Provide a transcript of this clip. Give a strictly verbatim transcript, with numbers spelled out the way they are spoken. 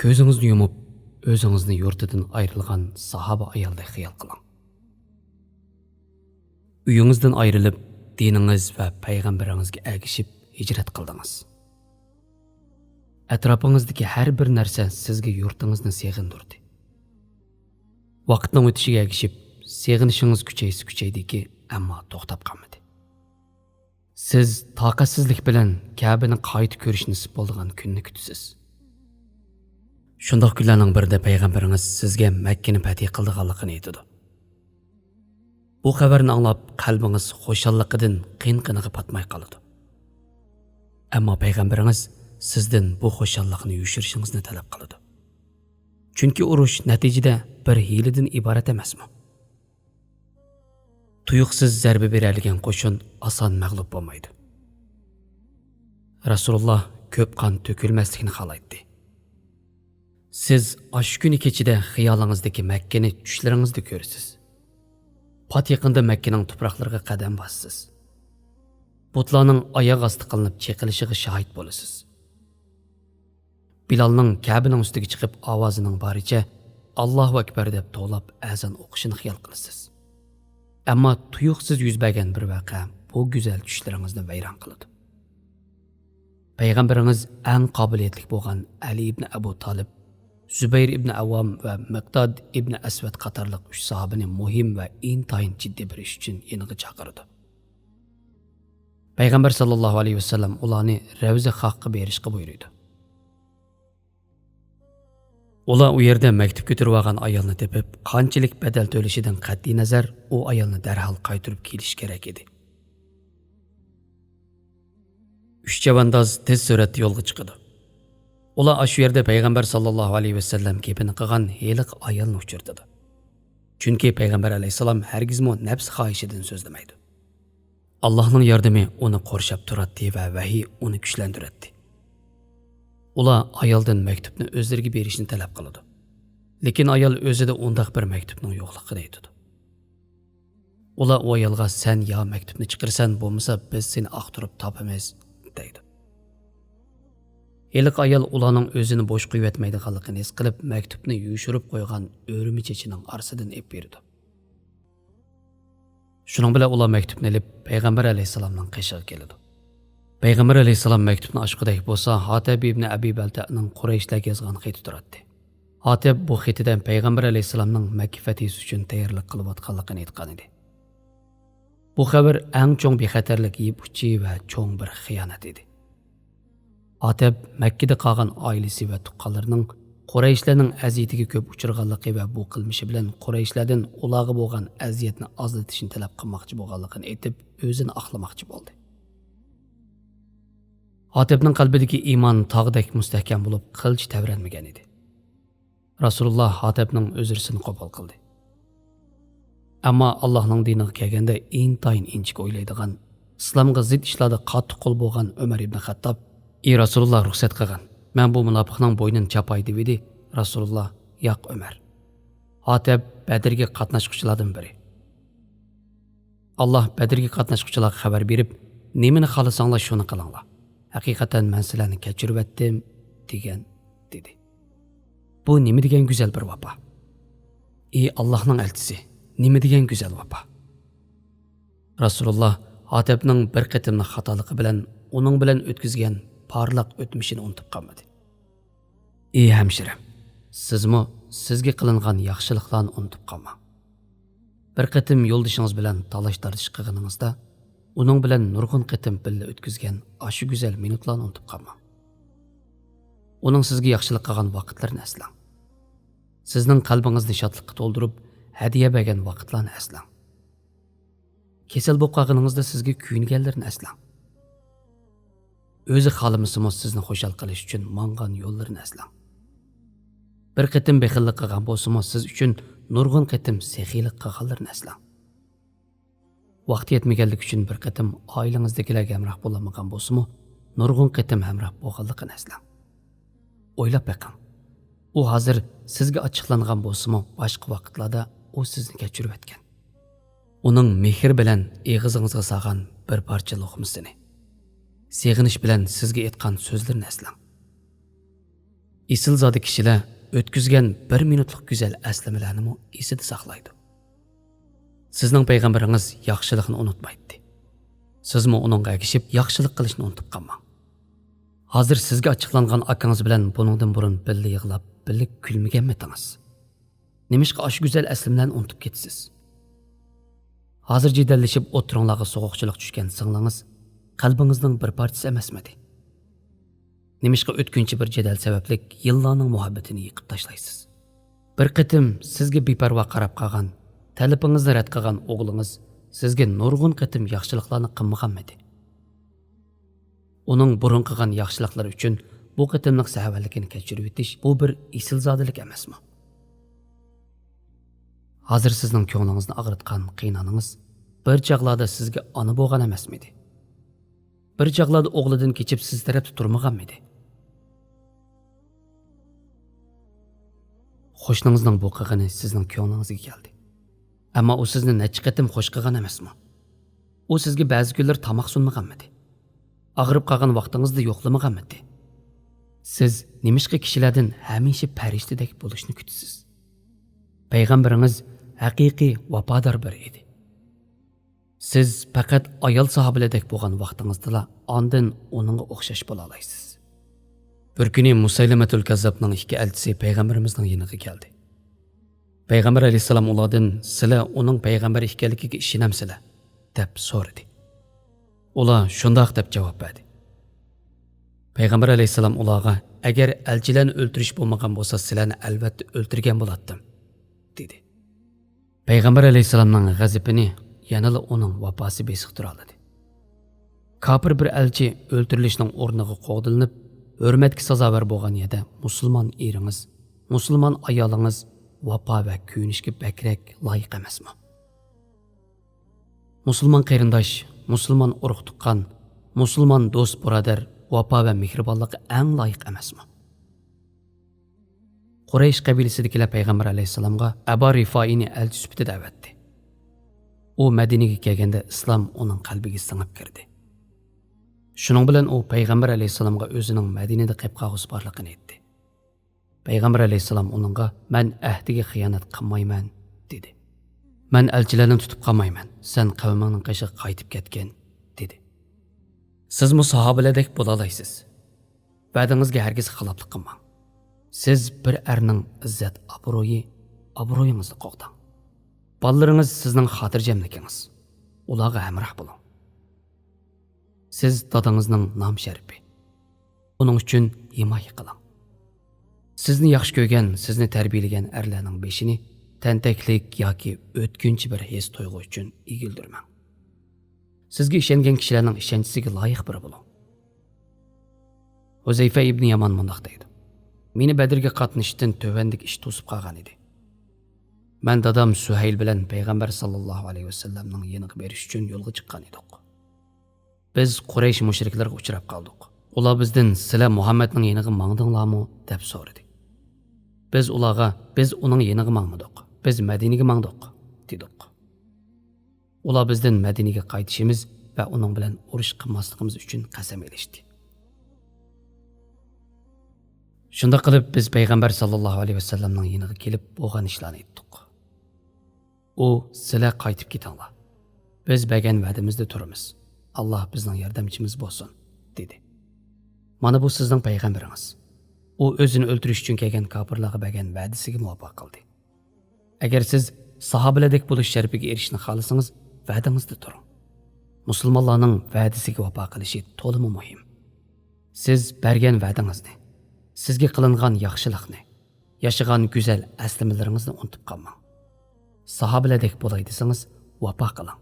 كۆزىڭىزنى يۇمۇپ، ئۆزىڭىزنى يۇرتىدىن ئايرىلغان ساھابە ئايالدەك خىيال قىلىڭ. ئۆيىڭىزدىن ئايرىلىپ، دىنىڭىز ۋە پەيغەمبىرىڭىزگە ئەگىشىپ ھىجرەت قىلدىڭىز. ئەتراپىڭىزدىكى ھەر بىر نەرسە سىزگە يۇرتىڭىزنى سېغىندۇردى. ۋاقىتنىڭ ئۆتۈشىگە ئەگىشىپ، سېغىنىشىڭىز كۈچەيسە كۈچەيدىكى، ئەمما توختاپ قالمىدى. سىز تاقەتسىزلىك بىلەن كەبىنى قايتا كۆرۈش نېسىپ بولىدىغان كۈننى كۈتىسىز. شۇنداق كۈنلەرنىڭ بىرىدە پەيغەمبىرىڭىز سىزگە مەككىنى پەتھى قىلىدىغانلىقىنى ئېيتىدۇ. بۇ خەۋەرنى ئاڭلاپ، قەلبىڭىز خۇشاللىقىدىن قىن-قىنىغا پاتماي قالىدۇ. ئەمما پەيغەمبىرىڭىز سىزدىن بۇ خۇشاللىقنى يوشۇرۇشىڭىزنى تەلەپ قىلىدۇ. چۈنكى ئۇرۇش نەتىجىدە بىر ھىيلىدىن ئىبارەت ئەمەسمۇ؟ تۇيۇقسىز زەربە بېرەلىگەن قوشۇن ئاسان مەغلۇپ بولمايدۇ. رەسۇلۇللا كۆپ قان تۆكۈلمەسلىكنى خالايتتى. سىز ئاشۇ كۈنى كېچىدە خىيالىڭىزدىكى مەككىنى چۈشلىرىڭىزدە كۆرىسىز. پات يېقىندا مەككىنىڭ تۇپراقلىرىغا قەدەم باسىسىز. بۇتلارنىڭ ئاياغ ئاستى قىلىنىپ چېقىلىشىغا شاھىت بولىسىز. بىلالنىڭ كەبىنىڭ ئۈستىگە چىقىپ، ئاۋازىنىڭ بارىچە «ئاللاھۇ ئەكبەر» دەپ توۋلاپ ئەزان ئوقۇشىنى خىيال قىلىسىز. ئەمما تۇيۇقسىز يۈز بەرگەن بىر ۋەقە بۇ گۈزەل چۈشلىرىڭىزنى ۋەيران قىلىدۇ. پەيغەمبىرىڭىز ئەڭ قابىلىيەتلىك بولغان ئەلى ئىبنى ئەبۇ تالىپ، زۇبەير ئىبنى ئەۋۋام ۋە مىقداد ئىبنى ئەسۋەد قاتارلىق ئۈچ ساھابىنى مۇھىم ۋە ئىنتايىن جىددىي بىر ئىش ئۈچۈن يېنىغا چاقىرىدۇ. پەيغەمبەر ساللاللاھۇ ئەلەيھى ۋەسەللەم ئۇلارنى رەۋزە خاققا بېرىشقا بۇيرۇيدۇ. ئۇلار ئۇ يەردە مەكتۇپ كۆتۈرۈۋالغان ئايالنى تېپىپ، قانچىلىك بەدەل تۆلىشىدىن قەتئىينەزەر، ئۇ ئايالنى دەرھال قايتۇرۇپ كېلىشى كېرەك ئىدى. ئۈچ چەۋەنداز تېز سۈرئەتتە يولغا چىقىدۇ. ئۇلار ئاشۇ يەردە پەيغەمبەر ساللاللاھۇ ئەلەيھى ۋەسەللەم كېپىنى قىلغان ھېلىقى ئايالنى ئۇچرىتىدۇ. چۈنكى پەيغەمبەر ئەلەيھىسسالام ھەرگىزمۇ نەپس خاھىشىدىن سۆزلىمەيدۇ. ئاللاھنىڭ ياردىمى ئۇنى قورشاپ تۇراتتى ۋە ۋەھىي ئۇنى كۈچلەندۈرەتتى. ئۇلار ئايالدىن مەكتۇپنى ئۆزلىرىگە بېرىشنى تەلەپ قىلىدۇ. لېكىن ئايال ئۆزىدە ئۇنداق بىر مەكتۇپنىڭ يوقلۇقىنى ئېيتىدۇ. ئۇلار ئۇ ئايالغا، «سەن يا مەكتۇپنى چىقىرىسەن، بولمىسا بىز سېنى ئاختۇرۇپ تاپىمىز» دەيدۇ. ھېلىقى ئايال ئۇلارنىڭ ئۆزىنى بوش قويۇۋەتمەيدىغانلىقىنى ھېس قىلىپ، مەكتۇپنى يوشۇرۇپ قويغان ئۆرمە چېچىنىڭ ئارىسىدىن ئېلىپ بېرىدۇ. شۇنىڭ بىلەن ئۇلار مەكتۇپنى ئېلىپ، پەيغەمبەر ئەلەيھىسسالامنىڭ قېشىغا كېلىدۇ. پەيغەمبەر ئەلەيھىسسالام مەكتۇپنى ئاچقۇدەك بولسا، ھاتەب ئىبنى ئەبى بەلتەنىڭ قۇرەيشلەرگە يازغان خېتى تۇراتتى. ھاتەب بۇ خېتىدە پەيغەمبەر ئەلەيھىسسالامنىڭ مەككە فەتھىسى ئۈچۈن تەييارلىق قىلىۋاتقانلىقىنى ئېيتقانىدى. بۇ خەۋەر ئەڭ چوڭ بىخەتەرلىك يىپ ئۇچى ۋە چوڭ بىر خىيانەت ئىدى. ھاتەب مەككىدە قالغان ئائىلىسى ۋە تۇغقانلىرىنىڭ قۇرەيشلەرنىڭ ئەزىيىتىگە كۆپ ئۇچرىغانلىقى ۋە بۇ قىلمىشى بىلەن قۇرەيشلەردىن ئۇلارغا بولغان ئەزىيەتنى ئازلىتىشنى تەلەپ قىلماقچى بولغانلىقىنى ئېيتىپ، ئۆزىنى ئاقلىماقچى بولدى. ھاتەبنىڭ قەلبىدىكى ئىمان تاغدەك مۇستەھكەم بولۇپ، قىلچە تەۋرەنمىگەن ئىدى. رەسۇلۇللا ھاتەبنىڭ ئۆزرىسىنى قوبۇل قىلدى. ئەمما ئاللاھنىڭ دىنىغا كەلگەندە ئىنتايىن ئىنچىكە ئويلايدىغان، ئىسلامغا زىت ئىشلاردا قاتتىق قول بولغان ئۆمەر ئىبنى خەتتاب، «ئى رەسۇلۇللا، رۇخسەت قىلغىن، مەن بۇ مۇناپىقنىڭ بوينىنى چاپاي» دېۋىدى. رەسۇلۇللا، «ياق، ئۆمەر. ھاتەب بەدرگە قاتناشقۇچىلاردىن بىرى. ئاللاھ بەدرگە قاتناشقۇچىلارغا خەۋەر بېرىپ، نېمىنى خالىساڭلار شۇنى قىلىڭلار. ھەقىقەتەن مەن سىلەرنى كەچۈرۈۋەتتىم» دېگەن، دېدى. بۇ نېمە دېگەن گۈزەل بىر ۋاپا! ئى ئاللاھنىڭ ئەلچىسى، نېمە دېگەن گۈزەل ۋاپا! رەسۇلۇللا ھاتەبنىڭ بىر قېتىملىق خاتالىقى بىلەن ئۇنىڭ بىلەن ئۆتكۈزگەن پارلاق ئۆتمۈشىنى ئۇنتۇپ قالمىدى. ئى ھەمشىرەم، سىزمۇ سىزگە قىلىنغان ياخشىلىقلارنى ئۇنتۇپ قالماڭ. بىر قېتىم يولدىشىڭىز بىلەن تالاش-تارتىش قىلغىنىڭىزدا، ئۇنىڭ بىلەن نۇرغۇن قېتىم بىللە ئۆتكۈزگەن ئاشۇ گۈزەل مىنۇتلارنى ئۇنتۇپ قالماڭ. ئۇنىڭ سىزگە ياخشىلىق قىلغان ۋاقىتلىرىنى ئەسلەڭ. سىزنىڭ قەلبىڭىزنى شادلىققا تولدۇرۇپ، ھەدىيە بەرگەن ۋاقىتلارنى ئەسلەڭ. كېسەل بولۇپ قالغىنىڭىزدا سىزگە كۆيۈنگەنلىرىنى ئەسلەڭ. ئۆزى خالىمىسىمۇ سىزنى خۇشال قىلىش ئۈچۈن ماڭغان يوللىرىنى ئەسلەڭ. بىر قېتىم بېخىللىق قىلغان بولسىمۇ سىز ئۈچۈن نۇرغۇن قېتىم سېخىيلىق قىلغانلىرىنى ئەسلەڭ. ۋاقتى يەتمىگەنلىكى ئۈچۈن بىر قېتىم ئائىلىڭىزدىكىلەرگە ھەمراھ بولالمىغان بولسىمۇ نۇرغۇن قېتىم ھەمراھ بولغانلىقىنى ئەسلەڭ. ئويلاپ بېقىڭ. ئۇ ھازىر سىزگە ئاچچىقلانغان بولسىمۇ، باشقا ۋاقىتلاردا ئۇ سىزنى كەچۈرۈۋەتكەن. ئۇنىڭ مېھىر بىلەن ئېغىزىڭىزغا سالغان بىر پارچە لوقمىسىنى، سېغىنىش بىلەن سىزگە ئېيتقان سۆزلىرىنى ئەسلەڭ. ئېسىلزادە كىشىلەر ئۆتكۈزگەن بىر مىنۇتلۇق گۈزەل ئەسلىمىلەرنىمۇ ئېسىدە ساقلايدۇ. سىزنىڭ پەيغەمبىرىڭىز ياخشىلىقنى ئۇنتۇمايتتى. سىزمۇ ئۇنىڭغا ئەگىشىپ ياخشىلىق قىلىشنى ئۇنتۇپ قالماڭ. ھازىر سىزگە ئاچچىقلانغان ئاكىڭىز بىلەن بۇنىڭدىن بۇرۇن بىللە يىغلاپ، بىللە كۈلمىگەنمىدىڭىز؟ نېمىشقا ئاشۇ گۈزەل ئەسلىمىلەرنى ئۇنتۇپ كېتىسىز؟ ھازىر جېدەللىشىپ ئوتتۇرىڭلارغا سوغۇقچىلىق چۈشكەن سىڭلىڭىز قەلبىڭىزنىڭ بىر پارچىسى ئەمەسمىدى؟ نېمىشقا ئۆتكۈنچى بىر جېدەل سەۋەبلىك يىللارنىڭ مۇھەببىتىنى يېقىپ تاشلايسىز؟ بىر قېتىم سىزگە بىپەرۋا قاراپ قالغان، تەلىپىڭىزنى رەت قىلغان ئوغلىڭىز سىزگە نۇرغۇن قېتىم ياخشىلىقلارنى قىلمىغانمىدى؟ ئۇنىڭ بۇرۇن قىلغان ياخشىلىقلىرى ئۈچۈن بۇ قېتىملىق سەھۋەلىكىنى كەچۈرۈۋېتىش، بۇ بىر ئېسىلزادىلىك ئەمەسمۇ؟ ھازىر سىزنىڭ كۆڭلىڭىزنى ئاغرىتقان قېيىنئانىڭىز بىر چاغلاردا سىزگە ئانا بولغان ئەمەسمىدى؟ بىر چاغلاردا ئوغلىدىن كېچىپ سىز تەرەپتە تۇرمىغانمىدى؟ قوشنىڭىزنىڭ بۇ قىلغىنى سىزنىڭ كۆڭلىڭىزگە كەلدى. ئەمما ئۇ سىزنى نەچچە قېتىم خوش قىلغان ئەمەسمۇ؟ ئۇ سىزگە بەزى كۈنلىرى تاماق سۇنمىغانمىدى؟ ئاغرىپ قالغان ۋاقتىڭىزدا يوقلىمىغانمىدى؟ سىز نېمىشقا كىشىلەردىن ھەمىشە پەرىشتىدەك بولۇشنى كۈتىسىز؟ پەيغەمبىرىڭىز ھەقىقىي ۋاپادار بىرى ئىدى. سىز پەقەت ئايال ساھابىلەردەك بولغان ۋاقتىڭىزدىلا ئاندىن ئۇنىڭغا ئوخشاش بولالايسىز. بىر كۈنى مۇسەيلىمەتۇل كەززابنىڭ ئىككى ئەلچىسى پەيغەمبىرىمىزنىڭ يېنىغا كەلدى. پەيغەمبەر ئەلەيھىسسالام ئۇلاردىن، سىلەر ئۇنىڭ پەيغەمبەر ئىكەنلىكىگە ئىشىنەمسىلەر؟ دەپ سورىدى. ئۇلار شۇنداق دەپ جاۋاب بەردى. پەيغەمبەر ئەلەيھىسسالام ئۇلارغا، ئەگەر ئەلچىلەرنى ئۆلتۈرۈش بولمىغان بولسا سىلەرنى ئەلۋەتتە ئۆلتۈرگەن بولاتتىم، دېدى. پەيغەمبەر ئەلەيھىسسالامنىڭ غەزىپىنى يەنىلا ئۇنىڭ ۋاپاسى بېسىقتۇرالىدى. كاپىر بىر ئەلچى ئۆلتۈرۈلۈشنىڭ ئورنىغا قوغدىلىنىپ، ھۆرمەتكە سازاۋەر بولغان يەردە مۇسۇلمان ئېرىڭىز، مۇسۇلمان ئايالىڭىز ۋاپا ۋە كۆيۈنۈشكە بەكرەك لايىق ئەمەسمۇ؟ مۇسۇلمان قېرىنداش، مۇسۇلمان ئۇرۇق-تۇغقان، مۇسۇلمان دوست-بۇرادەر ۋاپا ۋە مېھرىبانلىققا ئەڭ لايىق ئەمەسمۇ؟ قۇرەيش قەبىلىسىدىكىلەر پەيغەمبەر ئەلەيھىسسالامغا ئەبا رىفائىنى ئەلچى سۈپىتىدە ئەۋەتتى. ئۇ مەدىنىگە كەلگەندە ئىسلام ئۇنىڭ قەلبىگە سىڭىپ كىردى. شۇنىڭ بىلەن ئۇ پەيغەمبەر ئەلەيھىسسالامغا ئۆزىنىڭ مەدىنىدە قېپ قالغۇسى بارلىقىنى ئېيتتى. پەيغەمبەر ئەلەيھىسسالام ئۇنىڭغا، مەن ئەھدىگە خىيانەت قىلمايمەن، دېدى. مەن ئەلچىلەرنى تۇتۇپ قالمايمەن، سەن قەۋمىڭنىڭ قېشىغا قايتىپ كەتكىن، دېدى. سىزمۇ ساھابىلەردەك بولالايسىز. ۋەدىڭىزگە ھەرگىز خىلاپلىق قىلماڭ. سىز بىر ئەرنىڭ ئىززەت ئابرۇيى، ئابرۇيىڭىزنى قوغداڭ. بالىلىرىڭىز سىزنىڭ خاتىرجەملىكىڭىز. ئۇلارغا ھەمراھ بولۇڭ. سىز دادىڭىزنىڭ نام شەرىپى. ئۇنىڭ ئۈچۈن ھىمايە قىلىڭ. سىزنى ياخشى كۆرگەن، سىزنى تەربىيەلىگەن ئەرلەرنىڭ بېشىنى تەنتەكلىك ياكى ئۆتكۈنچى بىر ھېس تۇيغۇ ئۈچۈن ئېگىلدۈرمەڭ. سىزگە ئىشەنگەن كىشىلەرنىڭ ئىشەنچىسىگە لايىق بىرى بولۇڭ. ھۇزەيفە ئىبنى يامان مۇنداق دەيدۇ، مېنى بەدرگە قاتنىشىشتىن تۆۋەندىكى ئىش توسۇپ قالغان ئىدى. مەن دادام سۈھەيل بىلەن پەيغەمبەر ساللاللاھۇ ئەلەيھى ۋەسەللەمنىڭ يېنىغا بېرىش ئۈچۈن يولغا چىققان ئىدۇق. بىز قۇرەيش مۇشرىكلىرىغا ئۇچراپ قالدۇق. ئۇلار بىزدىن، سىلەر مۇھەممەدنىڭ يېنىغا ماڭدىڭلارمۇ؟ دەپ سورىدى. بىز ئۇلارغا، بىز ئۇنىڭ يېنىغا ماڭمىدۇق، بىز مەدىنىگە ماڭدۇق، دېدۇق. ئۇلار بىزدىن مەدىنىگە قايتىشىمىز ۋە ئۇنىڭ بىلەن ئۇرۇش قىلماسلىقىمىز ئۈچۈن قەسەم ئېلىشتى. شۇنداق قىلىپ، بىز پەيغەمبەر ساللاللاھۇ ئەلەيھى ۋەسەللەمنىڭ يېنىغا كېلىپ، بولغان ئىشلارنى ئېيتتۇق. ئۇ، سىلەر قايتىپ كېتىڭلار. بىز بەرگەن ۋەدىمىزدە تۇرىمىز. ئاللاھ بىزنىڭ ياردەمچىمىز بولسۇن، دېدى. مانا بۇ سىزنىڭ پەيغەمبىرىڭىز. ئۇ ئۆزىنى ئۆلتۈرۈش ئۈچۈن كەلگەن كاپىرلارغا بەرگەن ۋەدىسىگە مۇۋاپىق قىلدى. ئەگەر سىز ساھابىلەردەك بولۇش شەرىپىگە ئېرىشىشنى خالىسىڭىز، ۋەدىڭىزدە تۇرۇڭ. مۇسۇلمانلارنىڭ ۋەدىسىگە ۋاپا قىلىشى تولىمۇ مۇھىم. سىز بەرگەن ۋەدىڭىزنى، سىزگە قىلىنغان ياخشىلىقنى، ياشىغان گۈزەل ئەسلىمىلىرىڭىزنى ئۇنتۇپ قالماڭ. ساھابىلەردەك بولاي دېسىڭىز، ۋاپا قىلىڭ.